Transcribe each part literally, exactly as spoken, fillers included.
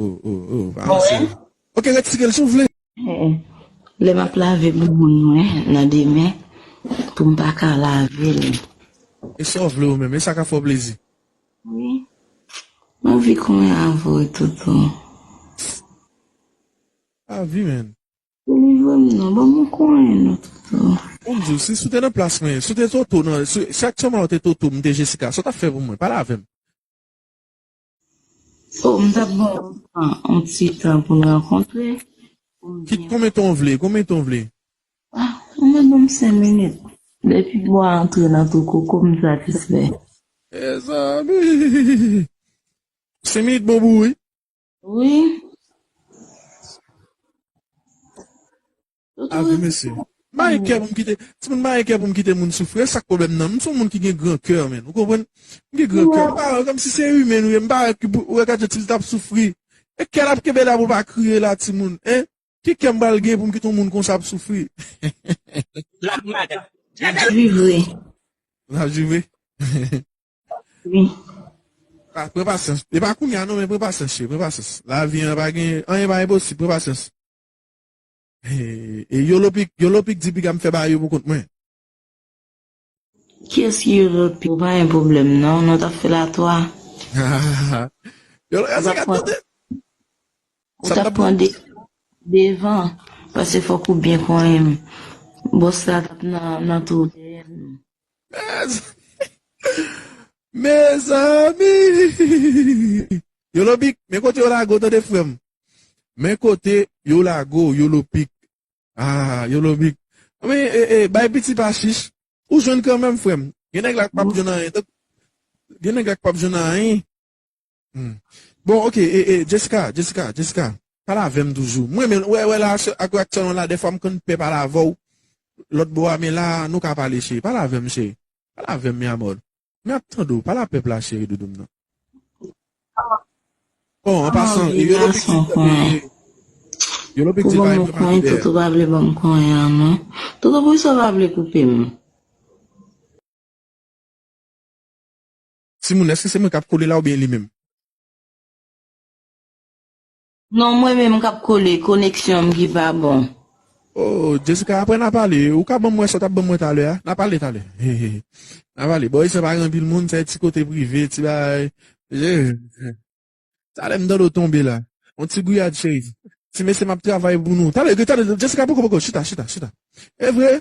Oh, oh, oh, pa anse. Ok, retire l si w vle. Eh, lè m ap lave bouboun mwen nan demen, pou m pa ka lave l. E sa w vle ou menm, e sa ka fè w plezi. Wi. M anvi konyen avè w, Toto. A vi, menn. Delivre m non, ban m yon konyen non, Toto. Bon, m di w, si, si w te nan plas mwen, si w te Toto, nan, si, si aktyèlman w te Toto, m te Jessica, sa w t ap fè pou mwen? Pale avè m. Oh, m t ap ban w yon ti tan pou n rankontre. Pou m Kit konbyen tan w vle, konbyen tan w vle? Ah, ou mèt ban m senk minit. Depi bwa antre nan twou koko, m satisfè. Mezanmi! Senk minit bon pou ou, wi. Wi. A vi, mesye. M pa gen kè pou m kite, timoun, m pa gen kè pou m kite moun soufri. E sa k pwoblèm nan? M se yon moun ki gen gran kè, menn. Ou konprann? M gen gran kè. M pa wè kòmsi se imen ou ye. M pa wè ki pou, ou wè gade ti t ap soufri. E kè l ap kenbe la pou l pa kriye la, timoun. Hein? Ki kè m pral gen pou m kite yon moun konsa ap soufri? L ap viv vre. L ap viv vre. Wi. Ah, pran pasyans. E pa kounye a non, men pran pasyans, cheri, pran pasyans. Lavi an pa gen, anyen pa enposib, pran pasyans. E, e Yolopik, Yolopik di piga m fè bagay yo pou kont mwen. Kiyès ki Yolopik? Ou pa gen pwoblèm non, nou t ap fè l a twa. Yolo, sa ka tande. Ou t ap pran de, devan, paske fòk ou byen konnen m. Bòs la t ap nan, nan twou dèyè nou. Mezanmi! Yolopik, men kote yo lage w tande frè m. Men kote yo lage w, Yolopik. Ah, Yolopik. Men, e, e, bay piti pa chich. Ou jwenn kanmenm, frè m. Gen nèg la k p ap jwenn anyen. Gen nèg la k p ap jwenn anyen. Hmm. Bon, ok, e, e, Jessica, Jessica, Jessica, pale avè m toujou. Mwen menm, wè, wè la, aktyèlman la, dèfwa m konn pè pale avè w. Lòt bò a, men la, nou ka pale, cheri. Pale avè m, cheri. Pale avè m, mi amor. Men ap tande w, pale a pèp la, cheri doudou m nan. Bon, an pasan, Yolopik di, Yolopik di pa gen pwoblèm. Toto pa vle ban m konyen an, non. Toto, poukisa w pa vle koupe m? Timoun, èske se mwen k ap kole la oubyen li menm? Non, mwen menm k ap kole, koneksyon m ki pa bon. Oh, Jessica, apre n a pale. Ou ka ban mwen sa w t ap ban mwen talè a? N a pale talè. N a pale. Bò, isit pa gen anpil moun, se ti kote prive, ti bagay. Talè m tande w tonbe la. On ti gwiyad, cheri. Ti mesye, m ap travay pou nou. Talè, talè, Jessica, poko, poko, chita, chita, chita. E vre?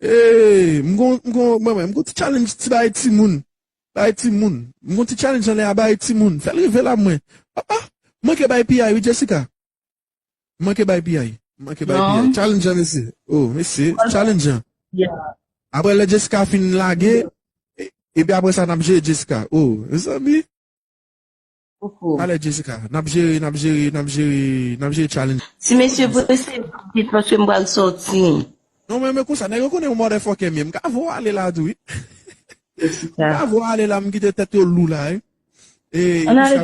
Ee, m gon, m gon, mwen, mwen, m gon ti challenge, ti bagay timoun. Bagay timoun. M gon ti challenge anlè a, bagay timoun. Fè l rive la, mwen. Ah, ah, manke bay piyay, wi, Jessica. Manke bay piyay. Manke bay piyay. Challenge an, mesye. Oh, mesye, challenge an. Apre lè Jessica fin lage, e, epi apre sa, n ap jere Jessica. Oh, mezanmi. Talè Jessica, n ap jere, n ap jere, n ap jere, n ap jere challenge. Ti mesye, prese vit paske m pral sòti. Non, men, men konsa, nèg yo konnen yon motherfucker m ye. M ka voye w ale la tou, wi. M ka voye w ale la, m kite tèt yo lou la, wi. E, ann ale.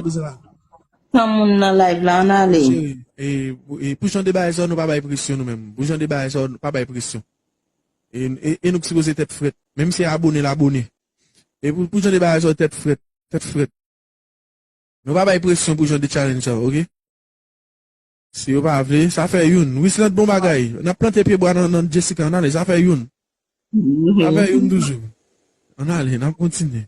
Tan moun nan live la, ann ale. Cheri, e, e pou jan de bagay sa, nou pa bay presyon nou menm. Pou jan de bagay sa, nou pa bay presyon. E, e, e nou k sipoze tèt frèt. Menm si abone l abone. E pou, pou jan de bagay sa, tèt frèt. Tèt frèt. Nou pa bay presyon pou jan de challenge sa, ok? Si yo pa vle, sa fè youn. Wisland, bon bagay. N ap plante pye bwa nan, nan Jessica, ann ale, sa fè youn. Sa fè youn toujou. Ann ale, n ap kontinye.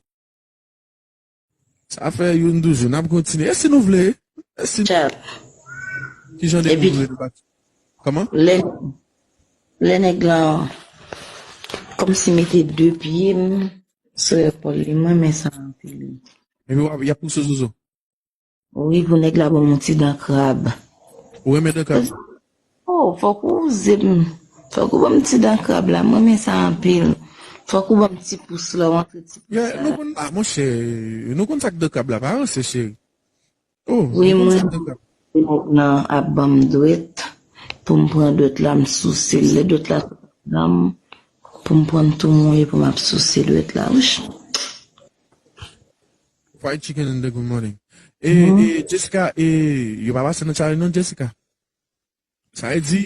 Sa fè youn toujou, n ap kontinye. E si nou vle? E si Ki jan de moun vle nou bat? Kòman? Lè, lè nèg la kòmsi mete de pye m sou epòl li, m renmen sa anpil. Epi w ap, y ap pouse zozo. Wi, pou nèg la ban m yon ti dan krab. Ou renmen dan krab? Oh, fòk ou oze m. Fòk ou ban m ti dan krab la, m renmen sa anpil. Fòk ou ban m ti pous la, ou antre ti pous la. Nou konn, ah, monchè, nou konn sa k dan krab la, pa ranse, cheri. Oh, wi, mwen, nèg nan ap ban m dwèt, pou m pran dwèt la, m souse l. Lè dwèt la sot nan m, pou m pran tou mouye, pou m ap souse dwèt la, wouch. Fried chicken in the good morning. E, e, Jessica, e, yo pa pase nan challenge non, Jessica. Sa vle di,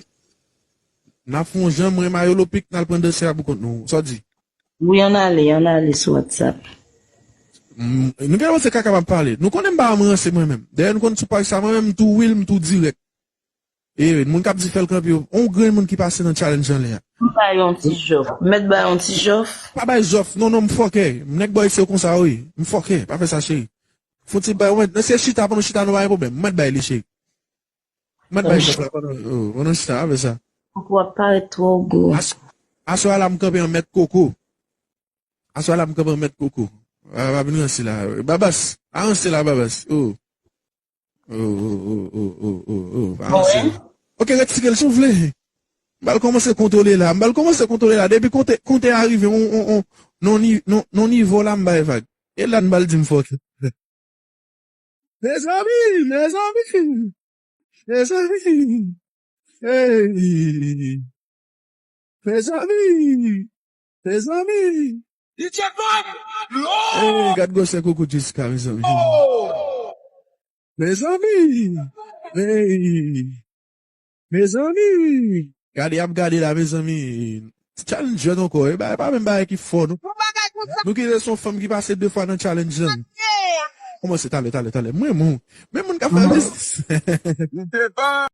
n ap fè yon jan, mwen, Mayolo Pic, n al pran dansè a pou kont nou. Sa w di? Wi, ann ale, ann ale sou WhatsApp. Mm, nou gen panse kaka m ap pale. Nou konnen m pa ranse mwen menm. Dayè, nou konn sou paj sa, mwen menm, m tou real, m tou dirèk. E moun k ap di fè l kanpe yo, on grenn moun ki pase nan challenge anlè a. M bay yon ti jòf. Mèt bay yon ti jòf. Pa bay jòf, non, non, m fòkè. Nèg bò isit yo konsa, wi. M fòkè, pa fè sa, cheri. Fon ti bay, mwen, nan se chita, pandan chita, nou pa gen pwoblèm. Mwen bay li, cheri. Mwen bay jòf la, pandan, oh, pandan chita, pa fè sa. Koko ap parèt twò gwo. As-, aswè a la, m kanpe an mèt koko. Aswè a la, m kanpe an mèt koko. A, pa vin ranse la. Babas, pa ranse la, Babas. Oh. Oh, oh, oh, oh, oh, oh, oh, pa ranse. Ok, retire l si w vle. M pral kòmanse kontwole la. M pral kòmanse kontwole la. Depi konte, konte a rive on, on, on, non ni-, non, non nivo la, m bay vag. E la, m pral di m fòkè. Mezanmi, mezanmi, mezanmi. Hey. Mezanmi, mezanmi. D J Bob, Lord! Hey, gad gwosè koko Jessica, mezanmi. Oh! Mezanmi, hey, mezanmi. Gade, y ap gade la, mezanmi. Ti challenge jwèt ankò, e ba, e pa menm bagay ki fò, non. Yon bagay konsa. Nou kite se yon fanm ki pase de fwa nan challenge lan. Kòmanse talè, talè, talè. Mwen, moun, men moun k ap fè biznis. Devan.